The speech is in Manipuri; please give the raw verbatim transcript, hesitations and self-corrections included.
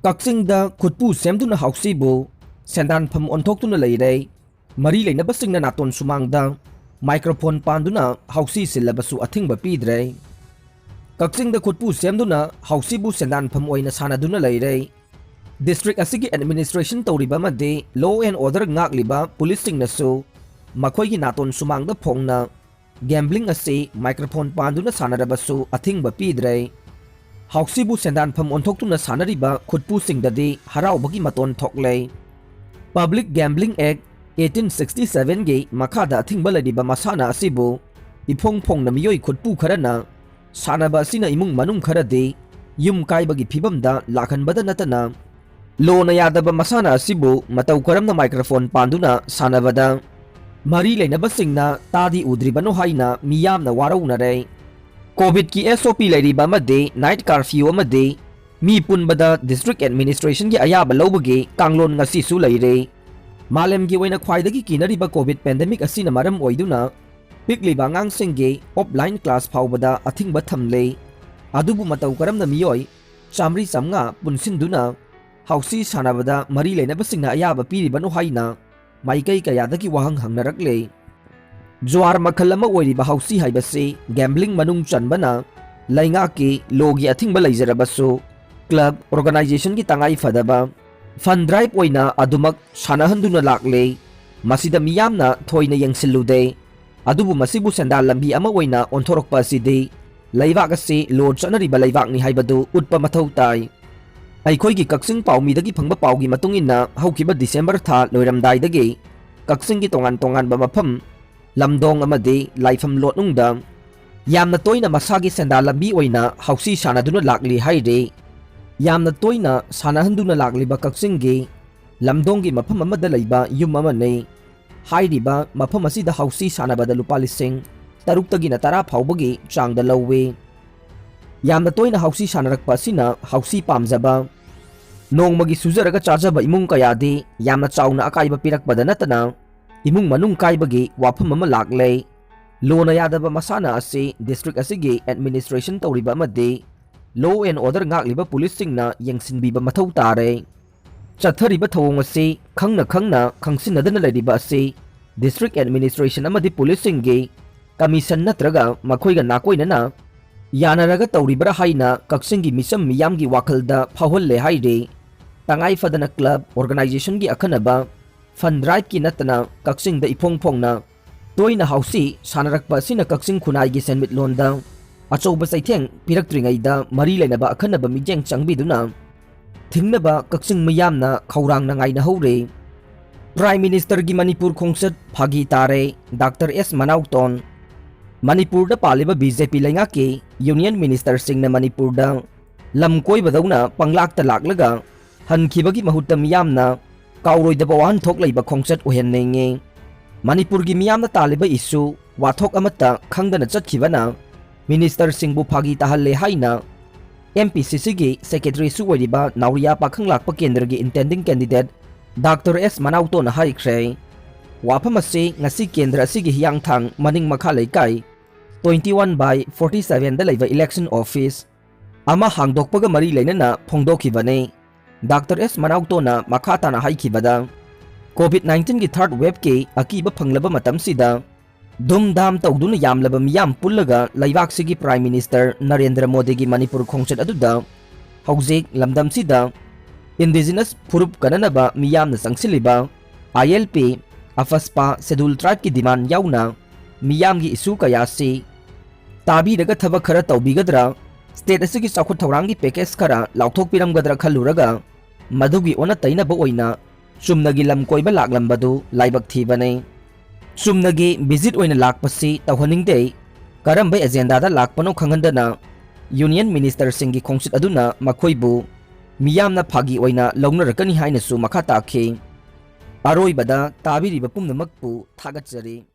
ꯀꯛꯆꯤꯡꯗ ꯈꯨꯠꯄꯨ ꯁꯦꯝꯗꯨꯅ ꯍꯥꯎꯁꯤꯕꯨ ꯁꯦꯟꯗꯥꯟꯐꯝ ꯑꯣꯟꯊꯣꯛꯇꯨꯅ ꯂꯩꯔꯦ꯫ ꯃꯔꯤ ꯂꯩꯅꯕꯁꯤꯡꯅ ꯅꯥꯇꯣꯟ ꯁꯨꯃꯥꯡꯗ ꯃꯥꯏꯀ꯭ꯔꯣꯐꯣꯟ ꯄꯥꯟꯗꯨꯅ ꯍꯥꯎꯁꯤ ꯁꯤꯜꯂꯕꯁꯨ ꯑꯊꯤꯡꯕ ꯄꯤꯗ꯭ꯔꯦ꯫ ꯀꯛꯆꯤꯡꯗ ꯈꯨꯠꯄꯨ ꯁꯦꯝꯗꯨꯅ ꯍꯥꯎꯁꯤꯕꯨ ꯁꯦꯟꯗꯥꯟꯐꯝ ꯑꯣꯏꯅ ꯁꯥꯟꯅꯗꯨꯅ ꯂꯩꯔꯦ꯫ ꯗꯤꯁꯇ꯭ꯔꯤꯛ ꯑꯁꯤꯒꯤ ꯑꯦꯗꯃꯤꯅꯤꯁꯇ꯭ꯔꯦꯁꯟ ꯇꯧꯔꯤꯕ ꯑꯃꯗꯤ law and order ꯉꯥꯛꯂꯤꯕ ꯄꯨꯂꯤꯁꯁꯤꯡꯅꯁꯨ ꯃꯈꯣꯏꯒꯤ ꯅꯥꯇꯣꯟ ꯁꯨꯃꯥꯡꯗ ꯐꯣꯡꯅ ꯒꯦꯝꯕ꯭ꯂꯤꯡ ꯑꯁꯤ ꯃꯥꯏꯀ꯭ꯔꯣꯐꯣꯟ ꯄꯥꯟꯗꯨꯅ ꯁꯥꯟꯅꯔꯕꯁꯨ ꯑꯊꯤꯡꯕ ꯄꯤꯗ꯭ꯔꯦ꯫ ꯍꯥꯎꯁꯤꯕꯨ ꯁꯦꯟꯗꯥꯟꯐꯝ ꯑꯣꯟꯊꯣꯛꯇꯨꯅ ꯁꯥꯟꯅꯔꯤꯕ ꯈꯨꯠꯄꯨꯁꯤꯡꯗꯗꯤ ꯍꯔꯥꯎꯕꯒꯤ ꯃꯇꯣꯟ ꯊꯣꯛꯂꯦ꯫ Public Gambling Act eighteen sixty seven ꯒꯤ ꯃꯈꯥꯗ ꯑꯊꯤꯡꯕ ꯂꯩꯔꯤꯕ ꯃꯁꯥꯟꯅ ꯑꯁꯤꯕꯨ ꯏꯐꯣꯡ ꯐꯣꯡꯅ ꯃꯤꯑꯣꯏ ꯈꯨꯠꯄꯨ ꯈꯔꯅ ꯁꯥꯟꯅꯕ ꯑꯁꯤꯅ ꯏꯃꯨꯡ ꯃꯅꯨꯡ ꯈꯔꯗꯤ ꯌꯨꯝ ꯀꯥꯏꯕꯒꯤ ꯐꯤꯕꯝꯗ ꯂꯥꯛꯍꯟꯕꯗ ꯅꯠꯇꯅ, ꯂꯣꯅ ꯌꯥꯗꯕ ꯃꯁꯥꯟꯅ ꯑꯁꯤꯕꯨ ꯃꯇꯧ ꯀꯔꯝꯅ ꯃꯥꯏꯀ꯭ꯔꯣꯐꯣꯟ ꯄꯥꯟꯗꯨꯅ ꯁꯥꯟꯅꯕꯗ ꯃꯔꯤ ꯂꯩꯅꯕꯁꯤꯡꯅ ꯇꯥꯗꯤ ꯎꯗ꯭ꯔꯤꯕꯅꯣ ꯍꯥꯏꯅ ꯃꯤꯌꯥꯝꯅ ꯋꯥꯔꯧꯅꯔꯦ꯫ ꯀꯣꯚꯤꯗꯀꯤ S O P ꯂꯩꯔꯤꯕ ꯑꯃꯗꯤ ꯅꯥꯏꯠ ꯀꯥꯔꯐ꯭ꯌꯨ ꯑꯃꯗꯤ ꯃꯤ ꯄꯨꯟꯕꯗ ꯗꯤꯁꯇ꯭ꯔꯤꯛ ꯑꯦꯗꯃꯤꯅꯤꯁꯇ꯭ꯔꯦꯁꯟꯒꯤ ꯑꯌꯥꯕ ꯂꯧꯕꯒꯤ ꯀꯥꯡꯂꯣꯟ ꯉꯁꯤꯁꯨ ꯂꯩꯔꯤ꯫ ꯃꯥꯂꯦꯝꯒꯤ ꯑꯣꯏꯅ ꯈ꯭ꯋꯥꯏꯗꯒꯤ ꯀꯤꯅꯔꯤꯕ ꯀꯣꯚꯤꯗ ꯄꯦꯟꯗꯦꯃꯤꯛ ꯑꯁꯤꯅ ꯃꯔꯝ ꯑꯣꯏꯗꯨꯅ ꯄꯤꯛꯂꯤꯕ ꯑꯉꯥꯡꯁꯤꯡꯒꯤ ꯑꯣꯐꯂꯥꯏꯟ ꯀ꯭ꯂꯥꯁ ꯐꯥꯎꯕꯗ ꯑꯊꯤꯡꯕ ꯊꯝꯂꯦ꯫ ꯑꯗꯨꯕꯨ ꯃꯇꯧ ꯀꯔꯝꯅ ꯃꯤꯑꯣꯏ ꯆꯥꯃꯔꯤ ꯆꯥꯃꯉꯥ ꯄꯨꯟꯁꯤꯟꯗꯨꯅ ꯍꯥꯎꯁꯤ ꯁꯥꯟꯅꯕꯗ ꯃꯔꯤ ꯂꯩꯅꯕꯁꯤꯡꯅ ꯑꯌꯥꯕ ꯄꯤꯔꯤꯕꯅꯣ ꯍꯥꯏꯅ ꯃꯥꯏꯀꯩ ꯀꯌꯥꯗꯒꯤ ꯋꯥꯍꯪ ꯍꯪꯅꯔꯛꯂꯦ꯫ ꯖꯨꯋꯥꯔ ꯃꯈꯜ ꯑꯃ ꯑꯣꯏꯔꯤꯕ ꯍꯥꯎꯁꯤ ꯍꯥꯏꯕꯁꯤ ꯒꯦꯝꯕ꯭ꯂꯤꯡ ꯃꯅꯨꯡ ꯆꯟꯕꯅ ꯂꯩꯉꯥꯛꯀꯤ ꯂꯣꯒꯤ ꯑꯊꯤꯡꯕ ꯂꯩꯖꯔꯕꯁꯨ, ꯀ꯭ꯂꯕ ꯑꯣꯔꯒꯅꯥꯏꯖꯦꯁꯟꯒꯤ ꯇꯉꯥꯏ ꯐꯗꯕ ꯐꯟ ꯗ꯭ꯔꯥꯏꯚ ꯑꯣꯏꯅ ꯑꯗꯨꯃꯛ ꯁꯥꯟꯅꯍꯟꯗꯨꯅ ꯂꯥꯛꯂꯦ꯫ ꯃꯁꯤꯗ ꯃꯤꯌꯥꯝꯅ ꯊꯣꯏꯅ ꯌꯦꯡꯁꯤꯜꯂꯨꯗꯦ꯫ ꯑꯗꯨꯕꯨ ꯃꯁꯤꯕꯨ ꯁꯦꯟꯗꯥꯟ ꯂꯝꯕꯤ ꯑꯃ ꯑꯣꯏꯅ ꯑꯣꯟꯊꯣꯔꯛꯄ ꯑꯁꯤꯗꯤ ꯂꯩꯕꯥꯛ ꯑꯁꯤ ꯂꯣ ꯆꯠꯅꯔꯤꯕ ꯂꯩꯕꯥꯛꯅꯤ ꯍꯥꯏꯕꯗꯨ ꯎꯠꯄ ꯃꯊꯧ ꯇꯥꯏ꯫ ꯑꯩꯈꯣꯏꯒꯤ ꯀꯛꯆꯤꯡ ꯄꯥꯎꯃꯤꯗꯒꯤ ꯐꯪꯕ ꯄꯥꯎꯒꯤ ꯃꯇꯨꯡ ꯏꯟꯅ, ꯍꯧꯈꯤꯕ ꯗꯤꯁꯦꯝꯕꯔ ꯊꯥ ꯂꯣꯏꯔꯝꯗꯥꯏꯗꯒꯤ ꯀꯛꯆꯤꯡꯒꯤ ꯇꯣꯉꯥꯟ ꯇꯣꯉꯥꯟꯕ ꯃꯐꯝ, ꯂꯝꯗꯣꯡ ꯑꯃꯗꯤ ꯂꯥꯏꯐꯝ ꯂꯣꯠꯅꯨꯡꯗ ꯌꯥꯝꯅ ꯇꯣꯏꯅ ꯃꯁꯥꯒꯤ ꯁꯦꯟꯗꯥꯟ ꯂꯝꯕꯤ ꯑꯣꯏꯅ ꯍꯥꯎꯁꯤ ꯁꯥꯟꯅꯗꯨꯅ ꯂꯥꯛꯂꯤ ꯍꯥꯏꯔꯤ꯫ ꯌꯥꯝꯅ ꯇꯣꯏꯅ ꯁꯥꯟꯅꯍꯟꯗꯨꯅ ꯂꯥꯛꯂꯤꯕ ꯀꯛꯆꯤꯡꯒꯤ ꯂꯝꯗꯣꯡꯒꯤ ꯃꯐꯝ ꯑꯃꯗ ꯂꯩꯕ ꯌꯨꯝ ꯑꯃꯅꯤ꯫ ꯍꯥꯏꯔꯤꯕ ꯃꯐꯝ ꯑꯁꯤꯗ ꯍꯥꯎꯁꯤ ꯁꯥꯟꯅꯕꯗ ꯂꯨꯄꯥ ꯂꯤꯁꯤꯡ ꯇꯔꯨꯛꯇꯒꯤꯅ ꯇꯔꯥ ꯐꯥꯎꯕꯒꯤ ꯆꯥꯡꯗ ꯂꯧꯏ꯫ ꯌꯥꯝꯅ ꯇꯣꯏꯅ ꯍꯥꯎꯁꯤ ꯁꯥꯟꯅꯔꯛꯄ ꯑꯁꯤꯅ ꯍꯥꯎꯁꯤ ꯄꯥꯝꯖꯕ, ꯅꯣꯡꯃꯒꯤ ꯁꯨꯖꯔꯒ ꯆꯥꯖꯕ ꯏꯃꯨꯡ ꯀꯌꯥꯗꯤ ꯌꯥꯝꯅ ꯆꯥꯎꯅ ꯑꯀꯥꯏꯕ ꯄꯤꯔꯛꯄꯗ ꯅꯠꯇꯅ, ꯏꯃꯨꯡ ꯃꯅꯨꯡ ꯀꯥꯏꯕꯒꯤ ꯋꯥꯐꯝ ꯑꯃ ꯂꯥꯛꯂꯦ꯫ ꯂꯣꯅ ꯌꯥꯗꯕ ꯃꯁꯥꯟꯅ ꯑꯁꯤ ꯗꯤꯁꯇ꯭ꯔꯤꯛ ꯑꯁꯤꯒꯤ ꯑꯦꯗꯃꯤꯅꯤꯁꯇ꯭ꯔꯦꯁꯟ ꯇꯧꯔꯤꯕ ꯑꯃꯗꯤ law and order ꯉꯥꯛꯂꯤꯕ ꯄꯨꯂꯤꯁꯁꯤꯡꯅ ꯌꯦꯡꯁꯤꯟꯕꯤꯕ ꯃꯊꯧ ꯇꯥꯔꯦ꯫ ꯆꯠꯊꯔꯤꯕ ꯊꯧꯑꯣꯡ ꯑꯁꯤ ꯈꯪꯅ ꯈꯪꯅ ꯈꯪꯁꯤꯟꯅꯗꯅ ꯂꯩꯔꯤꯕ ꯑꯁꯤ district administration ꯑꯃꯗꯤ ꯄꯨꯂꯤꯁꯁꯤꯡꯒꯤ commission ꯅꯠꯇ꯭ꯔꯒ ꯃꯈꯣꯏꯒ ꯅꯥꯀꯣꯏꯅꯅ ꯌꯥꯅꯔꯒ ꯇꯧꯔꯤꯕ꯭ꯔꯥ ꯍꯥꯏꯅ ꯀꯛꯆꯤꯡꯒꯤ ꯃꯤꯆꯝ ꯃꯤꯌꯥꯝꯒꯤ ꯋꯥꯈꯜꯗ ꯐꯥꯎꯍꯜꯂꯦ ꯍꯥꯏꯔꯤ꯫ ꯇꯉꯥꯏ ꯐꯗꯅ club, organizationꯒꯤ ꯑꯈꯟꯅꯕ fund driveꯀꯤ ꯅꯠꯇꯅ ꯀꯛꯆꯤꯡꯗ ꯏꯐꯣꯡ ꯐꯣꯡꯅ ꯇꯣꯏꯅ ꯍꯥꯎꯁꯤ ꯁꯥꯟꯅꯔꯛꯄ ꯑꯁꯤꯅ ꯀꯛꯆꯤꯡ ꯈꯨꯟꯅꯥꯏꯒꯤ ꯁꯦꯟꯃꯤꯠꯂꯣꯟꯗ ꯑꯆꯧꯕ ꯆꯩꯊꯦꯡ ꯄꯤꯔꯛꯇ꯭ꯔꯤꯉꯩꯗ ꯃꯔꯤ ꯂꯩꯅꯕ ꯑꯈꯟꯅꯕ ꯃꯤꯠꯌꯦꯡ ꯆꯪꯕꯤꯗꯨꯅ ꯊꯤꯡꯅꯕ ꯀꯛꯆꯤꯡ ꯃꯤꯌꯥꯝꯅ ꯈꯧꯔꯥꯡꯅ ꯉꯥꯏꯅꯍꯧꯔꯦ꯫ Prime Ministerꯒꯤ ꯃꯅꯤꯄꯨꯔ ꯈꯣꯡꯆꯠ ꯐꯥꯒꯤ ꯇꯥꯔꯦ꯫ ꯗꯥꯛꯇꯔ ꯑꯦꯁ ꯃꯅꯥꯎꯇꯣꯟ꯫ ꯃꯅꯤꯄꯨꯔꯗ ꯄꯥꯜꯂꯤꯕ BJP ꯂꯩꯉꯥꯛꯀꯤ union ministerꯁꯤꯡꯅ ꯃꯅꯤꯄꯨꯔꯗ ꯂꯝ ꯀꯣꯏꯕꯗꯧꯅ ꯄꯪꯂꯥꯛꯇ ꯂꯥꯛꯂꯒ ꯍꯟꯈꯤꯕꯒꯤ ꯃꯍꯨꯠꯇ ꯃꯤꯌꯥꯝꯅ ꯀꯥꯎꯔꯣꯏꯗꯕ ꯋꯥꯍꯟꯊꯣꯛ ꯂꯩꯕ ꯈꯣꯡꯆꯠ ꯑꯣꯏꯍꯟꯅꯤꯡꯉꯤ꯫ ꯃꯅꯤꯄꯨꯔꯒꯤ ꯃꯤꯌꯥꯝꯅ ꯇꯥꯜꯂꯤꯕ issue ꯋꯥꯊꯣꯛ ꯑꯃꯠꯇ ꯈꯪꯗꯅ ꯆꯠꯈꯤꯕꯅ ministerꯁꯤꯡꯕꯨ ꯐꯥꯒꯤ ꯇꯥꯍꯜꯂꯦ ꯍꯥꯏꯅ MPCCꯒꯤ secretaryꯁꯨ ꯑꯣꯏꯔꯤꯕ ꯅꯥꯎꯔꯤꯌꯥ ꯄꯥꯈꯪꯂꯥꯛꯄ ꯀꯦꯟꯗ꯭ꯔꯒꯤ intending candidate ꯗꯥꯛꯇꯔ ꯑꯦꯁ ꯃꯅꯥꯎꯇꯣꯅ ꯍꯥꯏꯈ꯭ꯔꯦ꯫ ꯋꯥꯐꯝ ꯑꯁꯤ ꯉꯁꯤ ꯀꯦꯟꯗ꯭ꯔ ꯑꯁꯤꯒꯤ ꯍꯤꯌꯥꯡꯊꯥꯡ ꯃꯅꯤꯡ ꯃꯈꯥ ꯂꯩꯀꯥꯏ twenty one by forty sevenꯗ ꯂꯩꯕ election office ꯑꯃ ꯍꯥꯡꯗꯣꯛꯄꯒ ꯃꯔꯤ ꯂꯩꯅꯅ ꯐꯣꯡꯗꯣꯛꯈꯤꯕꯅꯤ꯫ ꯗꯥꯛꯇꯔ ꯑꯦꯁ ꯃꯅꯥꯎꯇꯣꯅ ꯃꯈꯥ ꯇꯥꯅ ꯍꯥꯏꯈꯤꯕꯗ, COVID nineteenꯒꯤ third waveꯀꯤ ꯑꯀꯤꯕ ꯐꯪꯂꯕ ꯃꯇꯝꯁꯤꯗ ꯙꯨꯝꯙꯥꯝ ꯇꯧꯗꯨꯅ ꯌꯥꯝꯂꯕ ꯃꯤꯌꯥꯝ ꯄꯨꯜꯂꯒ ꯂꯩꯕꯥꯛꯁꯤꯒꯤ Prime Minister ꯅꯔꯦꯟꯗ꯭ꯔ ꯃꯣꯗꯤꯒꯤ ꯃꯅꯤꯄꯨꯔ ꯈꯣꯡꯆꯠ ꯑꯗꯨꯗ ꯍꯧꯖꯤꯛ ꯂꯝꯗꯝꯁꯤꯗ indigenous ꯐꯨꯔꯨꯞ ꯀꯟꯅꯅꯕ ꯃꯤꯌꯥꯝꯅ ꯆꯪꯁꯤꯜꯂꯤꯕ ILP, AFSPA, Scheduled Tribeꯀꯤ demand ꯌꯥꯎꯅ ꯃꯤꯌꯥꯝꯒꯤ issue ꯀꯌꯥꯁꯤ ꯇꯥꯕꯤꯔꯒ ꯊꯕꯛ ꯈꯔ ꯇꯧꯕꯤꯒꯗ꯭ꯔꯥ, state ꯑꯁꯤꯒꯤ ꯆꯥꯎꯈꯠ ꯊꯧꯔꯥꯡꯒꯤ package ꯈꯔ ꯂꯥꯎꯊꯣꯛꯄꯤꯔꯝꯒꯗ꯭ꯔꯥ ꯈꯜꯂꯨꯔꯒ ꯃꯗꯨꯒꯤ ꯑꯣꯟꯅ ꯇꯩꯅꯕ ꯑꯣꯏꯅ ꯆꯨꯝꯅꯒꯤ ꯂꯝ ꯀꯣꯏꯕ ꯂꯥꯛꯂꯝꯕꯗꯨ ꯂꯥꯏꯕꯛ ꯊꯤꯕꯅꯤ꯫ ꯆꯨꯝꯅꯒꯤ visit ꯑꯣꯏꯅ ꯂꯥꯛꯄꯁꯤ ꯇꯧꯍꯟꯅꯤꯡꯗꯦ꯫ ꯀꯔꯝꯕ agendaꯗ ꯂꯥꯛꯄꯅꯣ ꯈꯪꯍꯟꯗꯅ union ministerꯁꯤꯡꯒꯤ ꯈꯣꯡꯆꯠ ꯑꯗꯨꯅ ꯃꯈꯣꯏꯕꯨ ꯃꯤꯌꯥꯝꯅ ꯐꯥꯒꯤ ꯑꯣꯏꯅ ꯂꯧꯅꯔꯛꯀꯅꯤ ꯍꯥꯏꯅꯁꯨ ꯃꯈꯥ ꯇꯥꯈꯤ꯫ ꯑꯔꯣꯏꯕꯗ ꯇꯥꯕꯤꯔꯤꯕ ꯄꯨꯝꯅꯃꯛꯄꯨ ꯊꯥꯒꯠꯆꯔꯤ꯫